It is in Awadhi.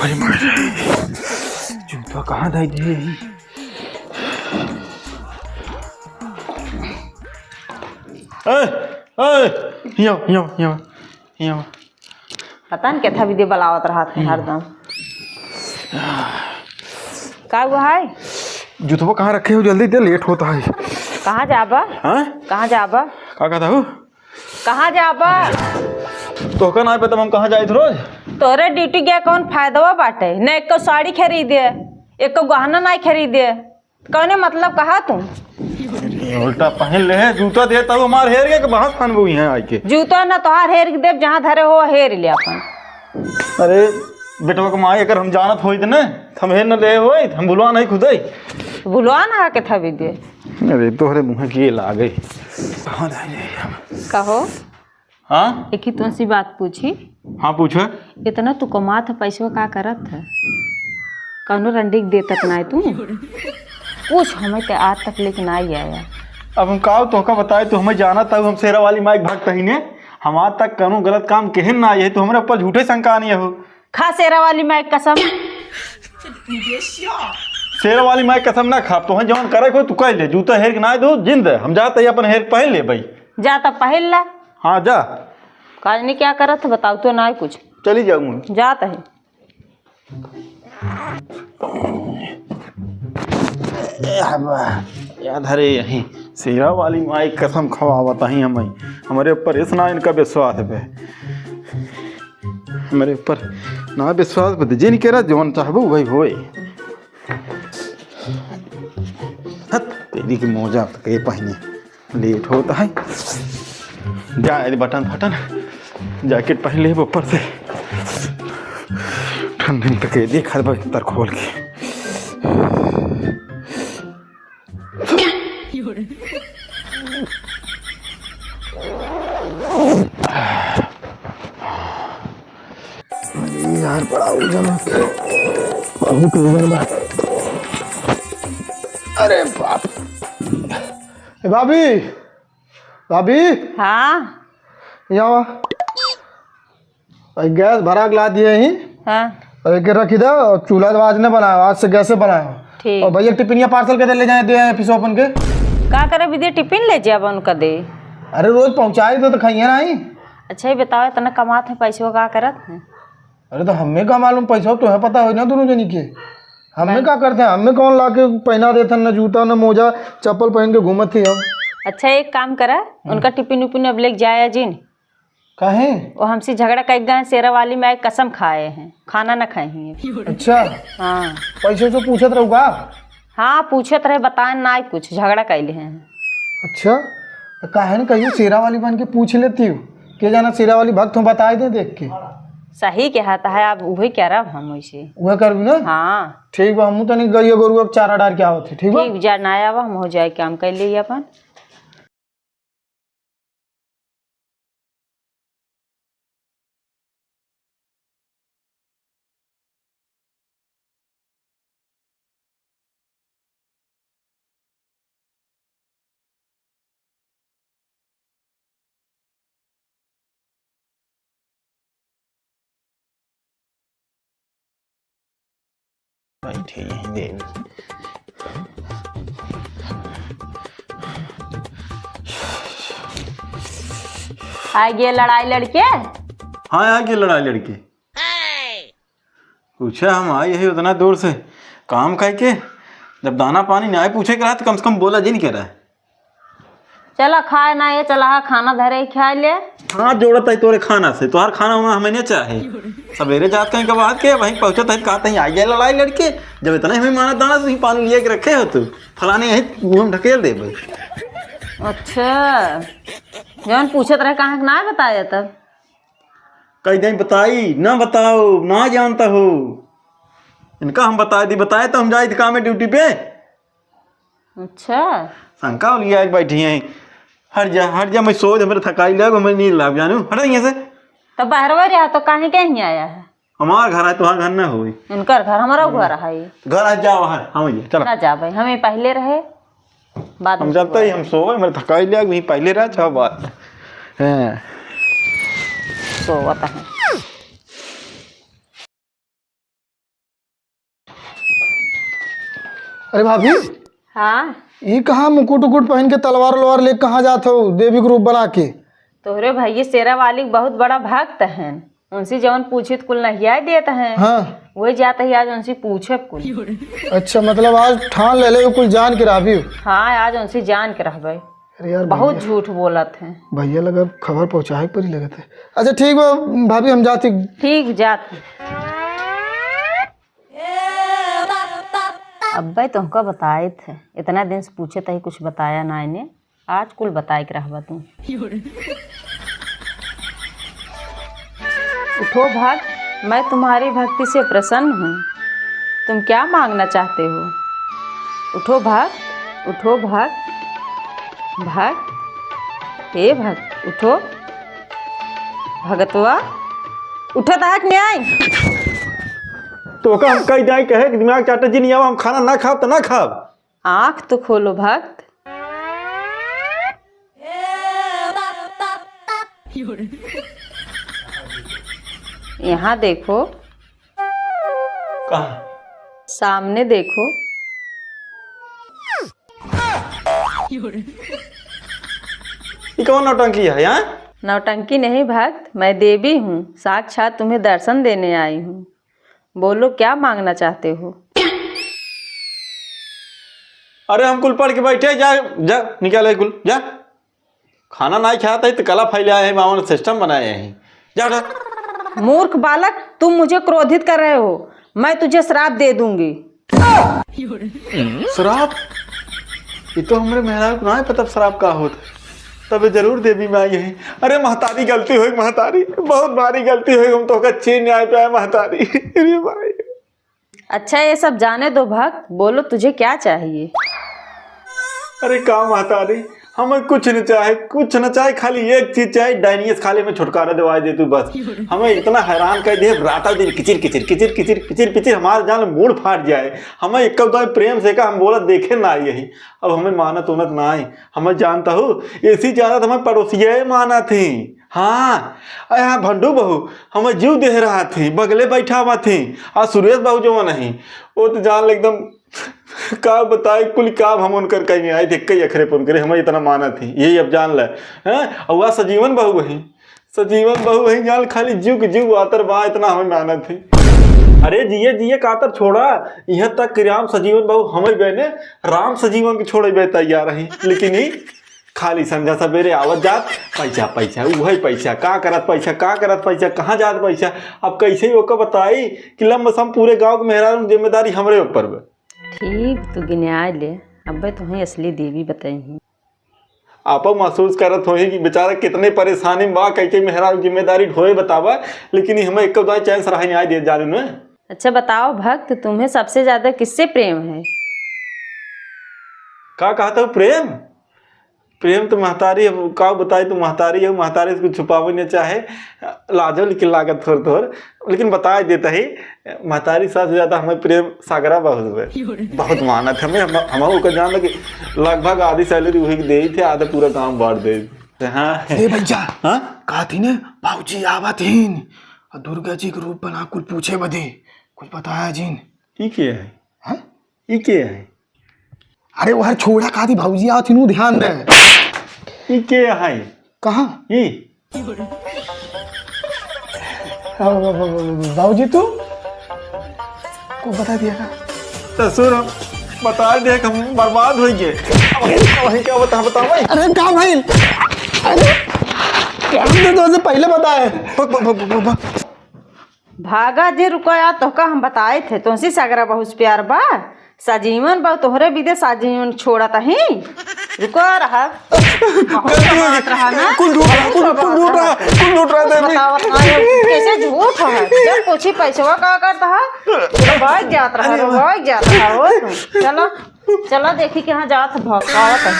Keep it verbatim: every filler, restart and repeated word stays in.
अरे मारे, जूता कहाँ धइ दिए ही? ए, ए, हियाँ, हियाँ, हियाँ, हियाँ। पता न केथा विदे बलावत रहत है हम्म। हरदम। का हुआ है? जूतवा कहाँ रखे हो? जल्दी दे, लेट होता है। कहाँ जाबा? हाँ? कहाँ जाबा? का कहता हूँ? कहाँ जाबा? तोहका नाहीं पता हम कहाँ जाइत रोज? तोहरे ड्यूटी गया कौन फायदा बाटे? न एको साड़ी खरीदे, एको गहना नाहीं खरीदे, कौने मतलब कहा तू? ये उल्टा पहन ले है, जूता देता हूँ मार हेर के, कि बाहर खान वो यहाँ आके। जूता ना तोहार हेर के देब, जहाँ धरे हो हेर ले अपन। अरे बेटवा के माई, अगर हम जानत होइत न, त हम हेर न ले होइत, हम भुलवा नहीं खुदे। भुलवा ना के था विदे। अरे तोहरे मुँह की लागे। कहाँ जाए हम? कहो। हाँ? एक ही तुमसे बात पूछी। हाँ, पूछो। इतना तू कमात है, पैसवा का करत है? कौनो रंडी के दे तक ना है तू? कुछ हमें ते आज तक लेके ना ही आया। अब हम का तोहका बताए, तू हमें जानत है, हम शेरा वाली माई के भक्त ही ने। हमार तक कौनो गलत काम केहन ना आए है, तू हमरे ऊपर झूठे शंका नहीं हो। खा शेरा वाली माई कसम। शेरा वाली माई कसम ना खा, तोहे जौन करे को तू कह ले, जूता हेर के ना दो, जिंद है। हम जाते ही अपन हेर पहन ले भाई। जा तब पहन ला। हाँ जा। काज नहीं क्या करत है, बताओ तो ना कुछ। चली जाऊँ। जात है। ए हवा, याद हरे यही शेरा वाली माई कसम खवावत ही हम, हमरे ऊपर इतना इनका विश्वास है। मेरे ऊपर ना विश्वास बा, जे नहीं करा, जौन चाहबू वही होए। हत, तेरी की मोजा तक ये पहने, लेट होता है। जा, ये बटन फटन, जैकेट पहन ले ऊपर से, ठंड नहीं तक ये देख, हर बार तर खोल के। अरे यार, बड़ा वजन है। बहुत वजन बा। अरे बाप। ए भाभी, भाभी। हाँ। यहाँ आवा। भाई, गैस भरा के ला दिए ही। हाँ। और एक रखी दे, और चूल्हा तो आज न बनाया, आज से गैस से बनाया। ठीक। और भैया, टिफिनिया पार्सल कर दे, ले जाए, दे आए ऑफिस ओपन के। का करे विदे, टिफिन ले जाब उनका दे? अरे, रोज पहुँचाई दे तो खाइए ना ही। अच्छा, ये बताओ, इतना कमात है, पैसवा का करत है? अरे, तो हमें का मालूम, पैसा तो है, पता हो ना दोनों जनी के। हमें मैं का करते हैं, हमें कौन ला के पहना देते हैं, ना जूता, ना मोजा, चप्पल पहन के घूमत थी हम। अच्छा, एक काम करा, हम्म। उनका टिफिन उफिन अब लेके जाया जिन। काहे? वो हमसे झगड़ा कर गए, शेरा वाली माई कसम खाए हैं, खाना न खाए हैं। अच्छा। हाँ। पैसे से पूछत रहूगा? हाँ, पूछत रहे, बताए ना कुछ, झगड़ा कैले हैं। अच्छा, तो काहे न कहियो शेरा वाली बन के पूछ लेती हो, के जाना शेरा वाली भक्त हो बताए दे देख के। सही कहत है, अब उहे करब हम वैसे। उहे करबी ना? हाँ। ठीक बा, हमहू तनी गइया गोरुआ के चारा डार के आवत है, ठीक बा? ठीक, जा ना आवा, हम हो जाए काम कर लिए अपन। बैठे यहीं देवी। आ गए लड़ाई लड़के? हाँ, आ गए लड़ाई लड़के। पूछा हम आए यही उतना दूर से काम खाए के, जब दाना पानी ना आए पूछे के रहा तो कम से कम बोला जी नहीं करा। चला खाए ना ये, चला हा खाना धरे ही खाए ले। हाथ जोड़त है तोरे खाना से, तोहार खाना वाना हमें नहीं चाहे। सवेरे जात कहीं के बाद के वहीं पहुँचत है, कहा तहीं आ गया लड़ाई लड़के, जब इतना ही हमें मानत दाना तो पानी लिए के रखे हो तू, फलाने यहीं मुँह में ढकेल दे भाई। अच्छा, जौन पूछत रहे कहाँ के ना बताया तब? कई दिन बताई ना, बताओ ना जानता हो। इनका हम बताए दी, बताए तो हम जाए थे काम में ड्यूटी पे। अच्छा। शंका लिया एक बैठी हैं। हट जा, हट जा, मैं सो जा, मेरे थकाई लग, मैं नींद लाग जानू। हट यहाँ से। तो बाहर रहा तो काहे के यहीं आया है? हमार घर है, तुम्हारा घर ना होई। इनकर घर, हमारा घर है। घर आ जाओ, हट, हम ये, चलो। ना जा भाई, हमें पहले रहे, बाद हम में चलते ही, सोए। हम सोए, मेरे थकाई लग, वहीं पहले रहा, अच्छा बात। हैं। सोवत है। अरे भाभी, हाँ। ई कहाँ मुकुट उकुट पहिन के तलवार उलवार लेके कहाँ जात हो देवी के रूप बना के? तोहरे भइये शेरा वाली के बहुत बड़ा भक्त हन, उनसे जवन पूछित कुल नहियाइ देत हैं। हाँ। वही जात ही आज उनसे पूछब कुल। अच्छा, मतलब आज ठान ले ले कुल जान के रहबी? हाँ, आज उनसे जान के रहबे। अरे यार बहुत भइया। झूठ बोलत हैं। भइया लगा खबर पहुँचाए के परी लगत है। अच्छा ठीक बा भाभी, हम जाती। ठीक, जात। अब्बे तुमका बताए थे, इतना दिन से पूछे तही कुछ बताया ना इन्हें, आज कुल बताए के रहबा तू। उठो भक्त, मैं तुम्हारी भक्ति से प्रसन्न हूँ। तुम क्या मांगना चाहते हो? उठो भक्त, उठो भक्त, भक्त, हे भक्त, उठो। भगतवा, उठो, तहक न्याय। तोका हम कही जाए कहे कि दिमाग चाटे जी नहीं आवा, हम खाना ना खाब तो ना खाब। आँख तो खोलो भक्त। यहाँ देखो। कहाँ? सामने देखो। ये कौन नौटंकी है यहाँ? नौटंकी नहीं भक्त, मैं देवी हूँ, साक्षात तुम्हें दर्शन देने आई हूँ। बोलो, क्या मांगना चाहते हो? अरे, हम कुल पढ़ के बैठे, जा, जा, निकाल है कुल, जा। खाना नाहीं खात है तो कला फैलाए हैं, मावन सिस्टम बनाए हैं। जा उठा। मूर्ख बालक, तुम मुझे क्रोधित कर रहे हो, मैं तुझे श्राप दे दूंगी। श्राप? ये तो हमरे मेहरारू को ना पता श्राप का होत है। तबे जरूर देवी में आई है। अरे महतारी, गलती होई महतारी, बहुत भारी गलती होई, हम तोहका अच्छे न्याय पे आए महतारी। अरे भाई। अच्छा, ये सब जाने दो भक्त, बोलो तुझे क्या चाहिए? अरे का महतारी, हमें कुछ न चाहे, कुछ न चाहे, खाली एक चीज चाहे, डायनियस खाली में छुटकारा दिवाई दे तू बस। हमें इतना हैरान कर दे, रात दिन किचिर किचिर, किचिर किचिर, किचिर पिचिर, हमार जान मूड फाट जाए। हमें एक दो प्रेम से का हम बोलत देखे ना आई यही। अब हमें मानत उनत ना आई, हमें जानता हो, ऐसी जानत हमें पड़ोसिया मानत ही। हाँ, अरे हाँ, भंडू बहू, हमें जीव देह रहा थी, बगले बैठा हुआ थी। आ सुरेश बहू जो नहीं, वो तो जान ले एकदम का बताए, कुल काम हम उनकर कहीं आए थे, कई अखरे पर उनकरे, हमें इतना माना थी, यही अब जान ले। हैं? और वह सजीवन बहू वही, सजीवन बहू वही जान, खाली जीव के जीव आतर बा, इतना हमें माना थी। अरे जिए जिए कातर छोड़ा, यहाँ तक कि राम सजीवन बहू हमें बहने, राम सजीवन के छोड़े बे तैयार रही, लेकिन ही खाली संझा सबेरे आवत जात, पैसा, पैसा, उहे पैसा, का करत पैसा, का करत पैसा, कहाँ जात पैसा। अब कैसे ही ओकर बताई कि लम सम पूरे गाँव के मेहरारू के जिम्मेदारी हमरे ऊपर बा। ठीक, तू गिनाए ले, अबे तुहें असली देवी बताई। आपो महसूस करत होही कि बेचारा कितने परेशानी में बा, कई कई मेहरारू के जिम्मेदारी ढोए बतावा, लेकिन ई हमें एक दाई चैन सराही नहीं आए दे जाने में। अच्छा बताओ भक्त, तुम्हें सबसे ज्यादा किससे प्रेम है? का कहत हो प्रेम? प्रेम तो महतारी, अब का बताई, तू महतारी हो, महतारी से कुछ छुपावे नहीं चाहे, लाजो लेकिन लागत थोड़ थोड़, लेकिन बताए देता ही, महतारी सास से ज्यादा हमें प्रेम सागरा बहुत हुए, बहुत मानत हमें, हम, हम ओकर जान लगे, लगभग आधी सैलरी वही के देई थे, आधा पूरा काम बांट दे। हाँ। ए भैया, हाँ? कहा थी ने, बाबूजी आवत हीन, और दुर्गा जी के रूप बना कुल पूछे बदे, कुछ बताया जिन। ई के है? हाँ? ई के है? अरे, वह छोड़ा, काती भौजी आवत हिनू, ध्यान दे। ई के है? कहाँ? ई? भौजी, तू को बता दिया का? ससुर, हम बता दे कि हम बर्बाद हो गए। वही, वही क्या बता, बता भाई। अरे, का भाई? अरे, हम तो तुमसे पहले बताए। ब-, ब-, ब-, ब-, ब-, भागा जे, रुको यार, तोहका हम बताए थे, तुमसे सगरा बहुत प्यार बा। सजीवन बा तोहरे बिदे, सजीवन छोड़त ही। रुको रहा। बहुत गलती हो गई। बात रहा ना। कुल झूठ रहा, कुल, कुल झूठ रहा, कुल झूठ रहा, कुछ देवी। बतावत ना है। कैसे झूठ है? जब पूछी पैसवा का करता है? भाग जात रहा, अरे वाह। भाग जात रहा हो तुम। चलो, चलो देखी कहाँ जात भौकावत है।